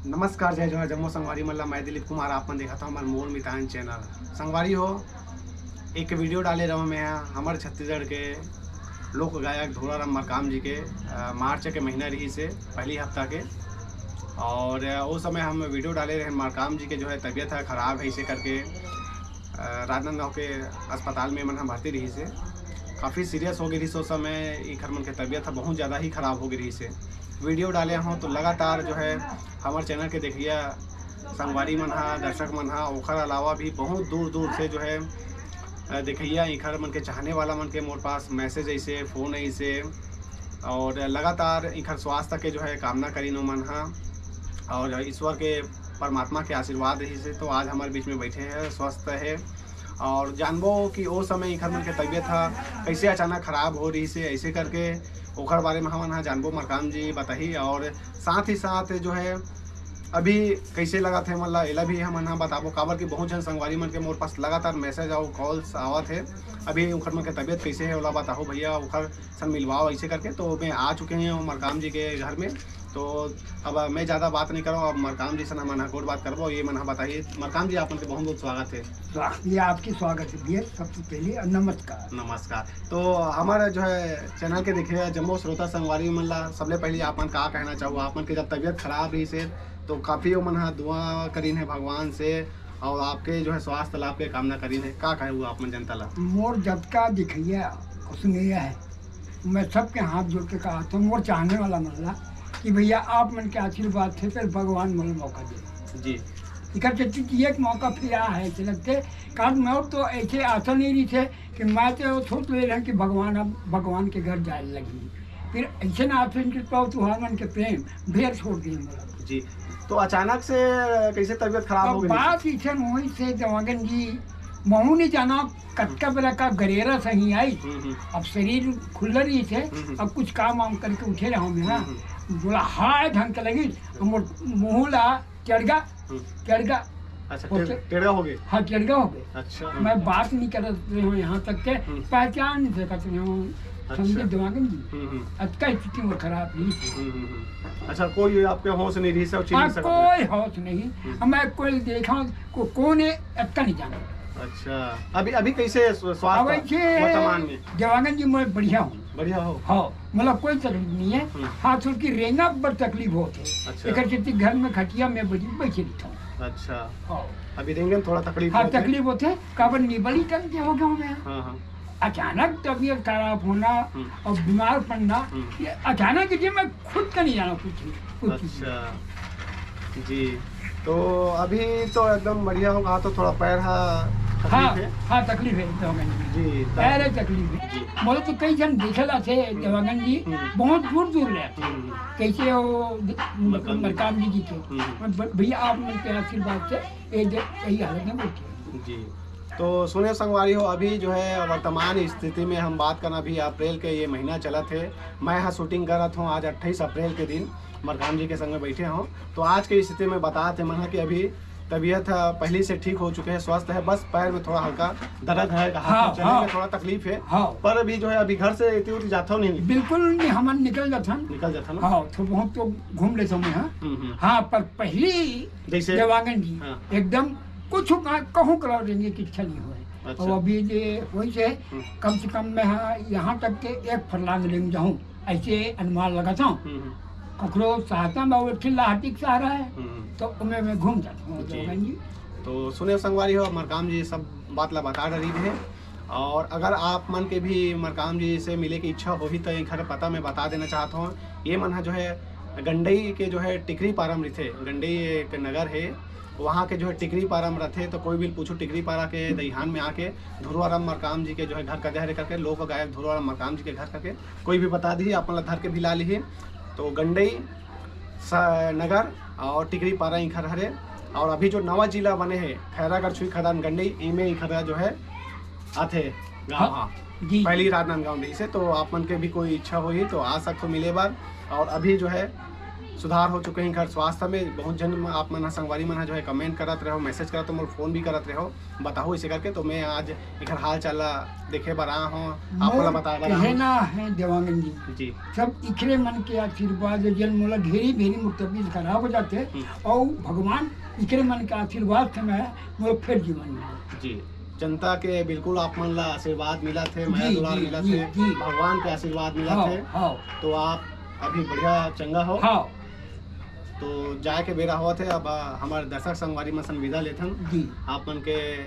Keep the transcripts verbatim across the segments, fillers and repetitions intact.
नमस्कार, जय जोहार, जम्मो संगवारी मन ला। मैं दिलीप कुमार, आप मन देखत हव हमर मोर मितान चैनल। संगवारी हो, एक वीडियो डाले रहूं मैं हमर छत्तीसगढ़ के लोक गायक धुराराम मरकाम जी के, अ, मार्च के महीना रहिस हे, पहली हफ्ता के। और, अ, ओ समय हम वीडियो डाले रहे, मरकाम जी के जो है तबीयत है खराब है, इसे करके, अ, राजनांदगांव के अस्पताल में मन ह भर्ती रहिस हे। काफ़ी सीरियस हो गए रहिस ओ समय, इखर मन के तबीयत ह बहुत ज़्यादा ही खराब हो गए रहिस हे। वीडियो डाले हों तो लगातार जो है हमर चैनल के देखइया संगवारी मन हा, दर्शक मन हा, ओखर अलावा भी बहुत दूर दूर से जो है, अ, देखइया इखर मन के चाहने वाला मन के मोर पास मैसेज अइसे, फ़ोन अइसे, और लगातार इखर स्वास्थ्य के जो है कामना करिन ओमन हा, और ईश्वर के, परमात्मा के आशीर्वाद रहिस हे तो आज हमर बीच में बैठे हैं, स्वस्थ है। और जानबो कि ओ समय इखर मन के तबीयत हा कैसे अचानक खराब हो रहिस हे, ऐसे करके ओखर बारे में हमन हा जानबो, मरकाम जी बताही। और साथ ही साथ जो है अभी कैसे लगत हे मन ला, एला भी हमन हा बताबो, काबर कि बहुत झन संगवारी मन के मोर पास लगातार मैसेज और कॉल्स आवत हे। अभी उखर मन के तबीयत कैसे है ओला बताहो भैया, उखर सन मिलवाओ ऐसे करके। तो मैं आ चुके हैं मरकाम जी के घर में। तो अब मैं ज़्यादा बात नहीं करूँ, अब मरकाम जी से हमन हा गोठ बात करबो, ये मन हा बताही। मरकाम जी, आप मन के बहुत बहुत स्वागत है। स्वागत, ये आपकी स्वागत है भैया, सबसे पहले, और नमस्कार। नमस्कार। तो हमारा जो है चैनल के देखे जम्मो श्रोता संगवारी मन ला सबले पहले आप मन का कहना चाहो, आप मन के जब तबीयत खराब रहिस हे तो काफ़ी ओमन हा दुआ करिन है भगवान से, और आपके जो है स्वास्थ्य लाभ के कामना करिन है, का कहे हुआ आप मन जनता ला? मोर जतका दिखइया सुनइया है, मैं सबके हाथ जोड़ के कहा था, मोर चाहने वाला मन ला, कि भैया आप मन के आशीर्वाद से फिर भगवान मन मौका दे। जी। इकर चेती कि एक मौका फिर आ है, ऐसे लगते, कारण मैं तो ऐसे आशा नहीं रहिस हे कि मैं तो सोच ले रहा कि भगवान, अब भगवान के घर जाए लगी। फिर ऐसे ना फिर कि तो तुहार मन के प्रेम भेर छोड़ दिए मोला। जी। तो अचानक से कैसे तबीयत खराब हो अब गई? बात इसन होइस हे देवांगन जी, महू नहीं जाना कतका बेरा का गरेरा सही आई। हम्म, हम्म। अब शरीर खुल्ला रहिस हे, हम्म, हम्म। अब कुछ काम वाम करके उठे रहा मैं, हाँ। हम्म, हम्म। बोला, हाय ढंग के लगी, अब मोर मुँह ला टेड़गा, हम्म। टेड़गा। अच्छा, ओके। टेड़-, टेड़गा हो गए? हाँ, टेड़गा हो गए। अच्छा। मैं बात नहीं करत रहे हूँ यहाँ तक के, हम्म। पहचान नहीं सकत रहे हूँ। अच्छा। संदीप देवांगन जी। हम्म, हम्म। अतका स्थिति में खराब नहीं थी। हम्म, हम्म, हम्म। अच्छा, कोई आपके होश नहीं रहिस हे, चिन्ह हाँ, नहीं सकत रहे? कोई होश नहीं। हम्म। अब मैं कोई देखा, को-, कौन है, अतका नहीं जाना। अच्छा, अभी, अभी कैसे स्व-, स्वास्थ्य अब ऐसे वर्तमान में? देवांगन जी, मैं बढ़िया हूँ। बढ़िया हो? हाँ, मतलब कोई तकलीफ नहीं है। हम्म। हाँ, थोड़ी रेंगा पर तकलीफ होत हे। अच्छा। एकर सेती घर में खटिया में बड़ी बैठे रहता हूँ। अच्छा। हाँ। अभी रेंगे में थोड़ा तकलीफ हाँ, होत हे? तकलीफ होत हे, काबर निबली टन के हो गया हूँ मैं। हाँ, हाँ। अचानक तबीयत खराब होना हम्म। और बीमार पड़ना, हम्म। ये अचानक, ये मैं खुद का नहीं जाना कुछ, कुछ चीज। अच्छा। जी, तो अभी तो एकदम बढ़िया हो, कहा तो थोड़ा पैर हा तकलीफ हाँ, है। हाँ, तकलीफ है देवांगन जी। जी, तो पैर है तकलीफ है। जी। बोले तो कई जन देखेला थे हम्म। देवांगन जी, हम्म। बहुत दूर दूर ले आते। हम्म। कैसे वो द-, मरकाम जी। मरकाम जी जी थे। हम्म। और ब-, भैया आप मन के आशीर्वाद से ये दे-, यही हालत में बैठे हैं। जी, तो सुने संगवारी हो, अभी जो है वर्तमान स्थिति में हम बात करना, अभी अप्रैल के ये महीना चलत हे। मैं हा शूटिंग करत हूँ आज अट्ठाईस अप्रैल के दिन, मरकाम जी के संग में बैठे हूँ। तो आज के स्थिति में बतात हे मन हा कि अभी तबीयत ह पहली से ठीक हो चुके है, स्वस्थ है, बस पैर में थोड़ा हल्का दर्द है, हाथ हाँ, में चलने हाँ। में थोड़ा तकलीफ है। हाँ। पर अभी जो है अभी घर से इतनी उतनी जाता नहीं। बिल्कुल नहीं, हमन निकल जाथन। निकल जाथन ना? हाँ, तो बहुत तो घूम लेथन मैं, हाँ। हम्म, हम्म। हाँ, पर पहली जैसे देवांगन जी, हाँ। एकदम कुछ का-, कहूँ करा देने की इच्छा नहीं हुए। अच्छा। और अभी ये वही से हम्म। कम से कम मैं, हाँ, यहाँ तक के एक फरलांग लेंगे जाऊँ, ऐसे अनुमान लगाता हूँ। हम्म, हम्म। ककरो सहायता में वो एक ठिन लाहटी के सहारा है, हम्म। तो उनमें मैं घूम जाता हूँ, जी। देवांगन जी। तो सुने संगवारी हो, मरकाम जी सब बात ला बता डरी है। और अगर आप मन के भी मरकाम जी से मिले की इच्छा होही, तो एक घर पता मैं बता देना चाहता हूँ। ये मन हा जो है गंडई के जो है टिकरी पारा म रहिथे, गंडई एक नगर है, वहाँ के जो है टिकरी पारा म रहिथे। तो कोई भी पूछो टिकरी पारा के दईहान में आके धुरवाराम मरकाम जी के जो है घर कदे हरे करके, लोक गायक धुरवाराम मरकाम जी के घर करके कोई भी बता दी, अपन ला धर के भी ला ली। तो गंडई स-, नगर और टिकरी पारा इखर हरे। और अभी जो नवा जिला बने है खैरागढ़ छुई खदान गंडई, इमे इखर जो है आथे गाँव। हाँ, हाँ। जी। पहली राजनांदगांव में से, तो आप मन के भी कोई इच्छा होही तो आ सकते हो मिले बार। और अभी जो है सुधार हो चुके हे इनकर स्वास्थ्य में। बहुत झन आप मन ह, संगवारी मन ह जो है, कमेंट करत रहो, मैसेज करत रहो, मोर फोन भी करत रहो, बताओ इसे करके। तो मैं आज इनकर हाल चाल ला देखे बर आया हूँ, आप मन ला बताए बर आया हूँ। कहना है देवांगन जी, जी। सब इकरे मन के आशीर्वाद, जन मोला घेरी भेरी मोर तबीयत खराब हो जाथे, हम्म। और भगवान इकरे मन के आशीर्वाद से मैं मोला फिर जीवन मिला। जी, जनता के बिल्कुल आप मन ला आशीर्वाद मिलत हे, मया जी, दुलार जी, मिलत जी, हे, जी। भगवान के आशीर्वाद मिलत हाँ, हे। हाँ, तो आप अभी बढ़िया चंगा हो। हाँ। तो जाए के बेरा होवत हे, अब, आ, हमर दर्शक संगवारी मन सन विदा लेथन। जी। आप मन के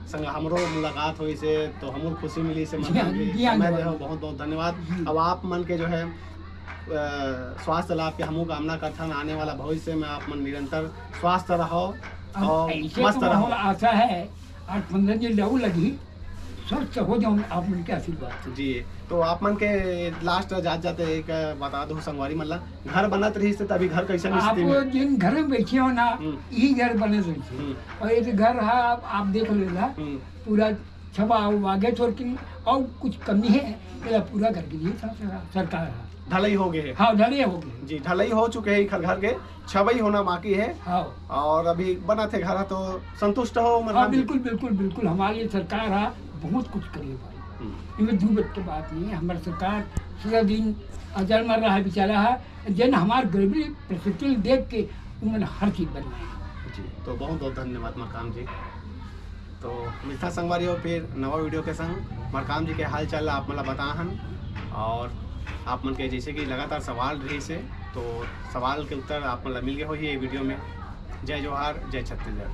संग हमरो मुलाकात होइस हे, तो हमरो खुशी मिलिस हे, जी, मतलब कि जी, हाँ, समय जी। दे हो, बहुत बहुत धन्यवाद। जी। अब आप मन के जो है, अ, स्वास्थ्य लाभ के हमू कामना करथन, आने वाला भविष्य में आप मन निरंतर स्वस्थ रहो अब और ऐसे मस्त तो रहो। मोला आशा है, आठ पंद्रह दिन लऊ लगही, स्वस्थ हो जाऊँ आप मन के आशीर्वाद से। जी, तो आप मन के लास्ट जात जाते एक बता दो संगवारी मन ला, घर बनत रहिस हे, तभी घर कैसे आप स्थिति में? जिन घर में बैठे हो ना, हम्म। यही घर बने रहिस हे। हम्म। और ये घर हा, आप, आप देख लेना, हम्म। पूरा छबा आगे छोड़ के और कुछ कमी है, तेला पूरा करके दिए था सरकार हा। ढलई हो गए हे। हाँ, ढलई हो गए। जी, ढलई हो चुके हे, घर, घर के छबई होना बाकी हे। हाँ। और अभी बनत हे घर, तो संतुष्ट हो, मतलब? हाँ, बिल्कुल, बिल्कुल, बिल्कुल। हमारे लिए सरकार हा बहुत कुछ करे हे भाई। हम्म। इनमें दू बत के बात नहीं है। हमारी सरकार सदा दिन अजर मर रहा है, बेचारा है, जन हमार गरीबी परिस्थिति देख के उमन हर चीज बनवाए। जी, तो बहुत बहुत धन्यवाद मरकाम जी। तो मिलथा संगवारी हो फिर नवा वीडियो के संग। मरकाम जी के हाल चाल ला आप मन ला बताहन, और आप मन के जैसे कि लगातार सवाल रहिस हे, तो सवाल के उत्तर आप मन ला मिल गए होही ये वीडियो में। जय जोहार, जय छत्तीसगढ़।